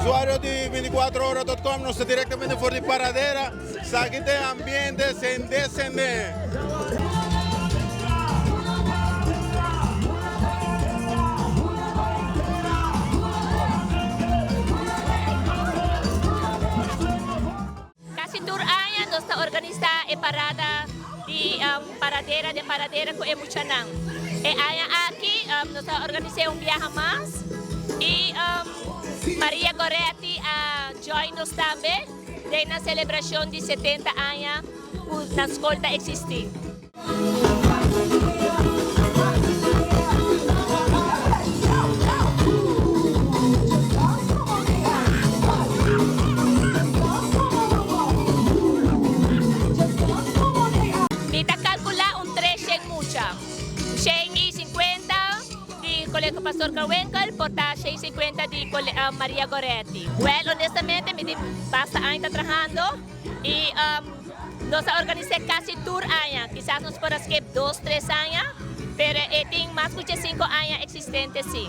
Usuario di 24ora.com nos ta directamente for di Paradera. Saki te ambiente sende sende. Casi tur aña nos ta organisa e parada di Paradera den Paradera cu e muchanan. E aña aki nos a organis'e un biaha mas y Maria Goretti a join nos tambe den nan celebracion di 70 aña cu nan scol ta existi. Mi ta kalkulá un treshen mucha. Shen i sinkuenta di Colegio Pastor Krawenkel por ta shen i sinkuenta di Maria Goretti. Wèl, honestamente mi tin basta aña ta trahando i nos a organis'é kasi tur aña. Kisas nos por a skip dos, tres aña, pero e tin mas ku dje sinku aña eksistente sí.